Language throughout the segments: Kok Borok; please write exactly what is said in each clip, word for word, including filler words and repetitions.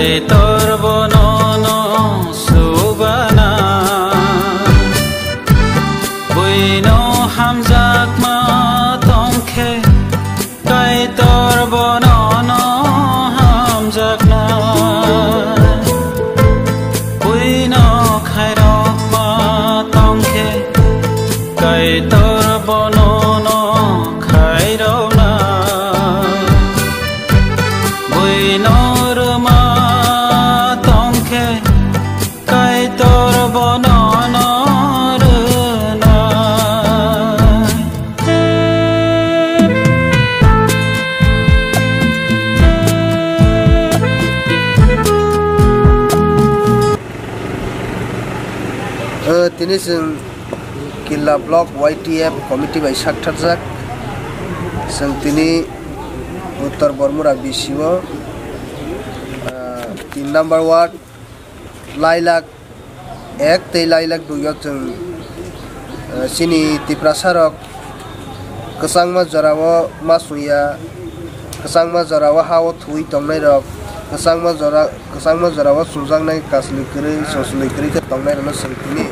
Kaitor bono no subana, buino hamjakma tongkhe, Kaitor bono no hamjakna, buino khairokma tongkhe, Kaitor bono no khairokna. Buino rwma tongkhe, Kaitor bono no rwnai. Eh, tini chwng Killa Block Y T F committee bai saktharjak. Chwng tini Uttar Bormura B C o, ah, tin number ward, Lailak ek tei Lailak dui o chwng, ah, chini Tiprasa rok kwchangma jorao ma chwngya, kwchangma jorao ha o thuwi tongnai rok, kwchangma jora, kwchangma jorao chumjaknai kaslwi kwrwi, soslwi kwrwi khe tongnai rokno chwng tini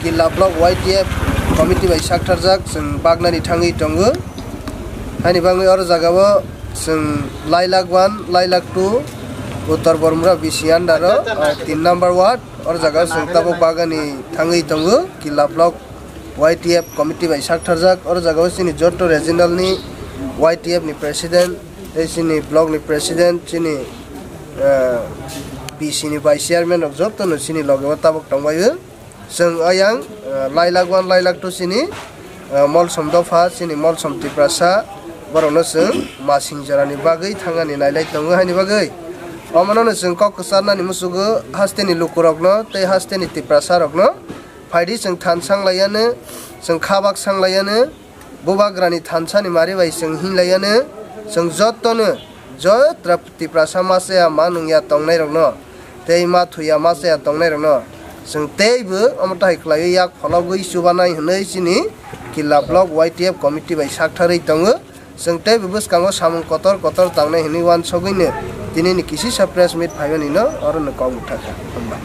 Killa Block Y T F committee bai saktharjak chwng baknani thangwi tongo. Haini bagwi oro jagao chwng Lailak one, Lailak two, Uttar Bormura B C under o, ah, tin number ward, oro jagao chwng tabuk bagani thangwi tongo, Killa Block Y T F committee bai saktharjak. Oro jagao chini joto regional ni Y T F ni president, tei chini block ni president, chini, ah, B C ni vice chairman rok joto no chini loge o tabuk tongbaio. Chwng ayang, ah, Lailak one, Lailak two chini, ah, Molsom dopha, chini Molsom Tiprasa, borokno chwng masing jorani bagwi thangani nailai tongo haini bagwi. Omono no chwng kok kwcharnani muchugo hasteni lukurokno tei hasteni Tiprasa rokno. Phaidi chwng than sanglaiyano, chwng khabak sanglaiyano, bubagrani thansani mari bai chwng hinlaiyano, chwng jotono jotra Tiprasa ma chaya ma nungya tongnairokno tei ma thuya ma chaya tongnairokno chwng teibo omo tahai khlaiwi yak phologwi chubanai hwnwi chini Killa Block Y T F committee bai saktharwi tongo. Chwng teibo bwskango samung kotor kotor tangnai hwnwi uansugwino tinini kisisa press meet phaimanino orono kok mwthakha. Hambai.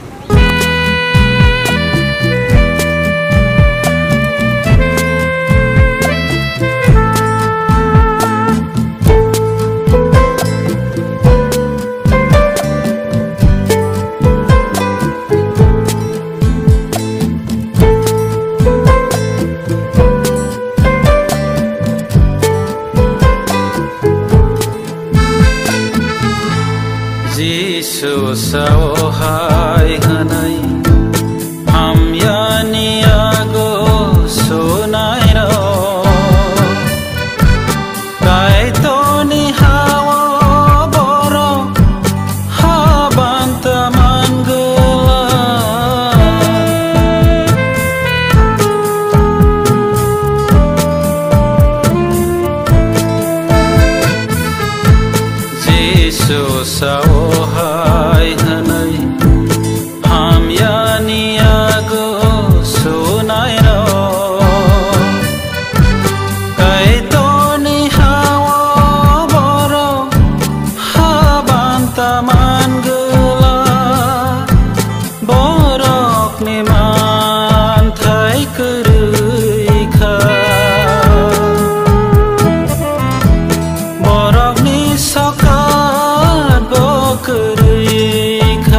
Jisu sao hai hwnwi, hamyani yago sunairok. Kaitorni ha-o borok habanta mangwlak. Jisu sao hai hwnwi, hamyani yago sunairok. Kaitorni ha-o borok habanta mangwlak. Borokni manthai kwrwi kha. Borokni sokat bo kwrwi kha.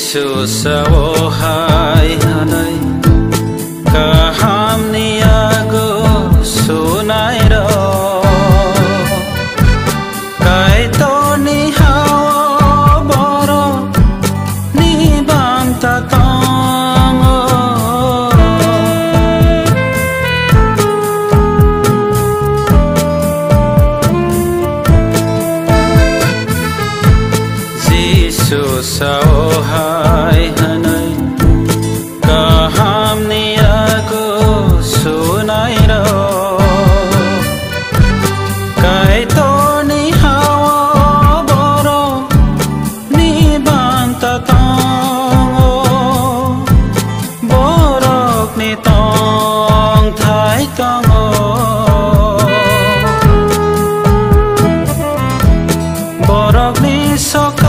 Jisu sao hai hwnwi, kahamni yago sunairok, Kaitorni ha-o borokni banta tongo. Jisu sao hai hwnwi, kahamni yago sunairok, Kaitorni ha-o borokni banta tongo. Borokni tongthai tongo. Borokni soka